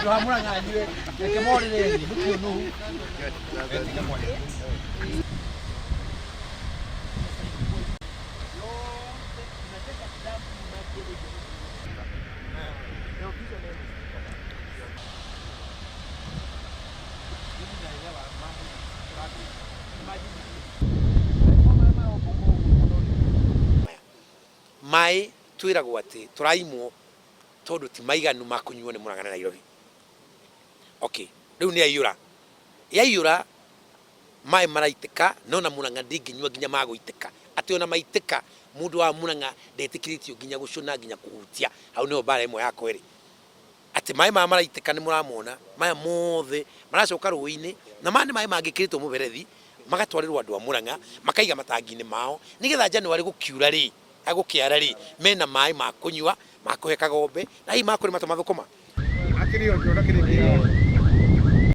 Andũ a Murang'a inyuĩ reke morĩrĩrie mũtiũnũhu. Maĩ twĩragwo atĩ tũraimwo tondũ ti maiganu ma kũnyuo nĩ Murang'a na Nairobi. Okay, rĩu nĩ yaiyũra. Yaiyũra maĩ maraitĩka no na Murang'a ndĩngĩnyua nginya ma gũitĩka. Atĩ ona maitĩka mũndũ wa Murang'a ndetĩkĩrĩtio nginya gũcũna nginya kũhutia. Hau nĩho mbara ĩmwe yakwa ĩrĩ. Atĩ maĩ maya maraitĩka nĩ mũramona, maya mothe maracoka rũĩ-inĩ, na maya nĩ maĩ mangĩkĩrĩtwo mũberethi, magatwarĩrwo andũ a Murang'a, makaiga matangi-inĩ mao, nĩgetha January gũkiura rĩ, gũkĩara rĩ, mena maĩ ma kũnyua, ma kũhe kagombe, na hihi ma kũrĩma tũmathũkũma. Akĩrĩ o kĩona kĩrĩ kĩega.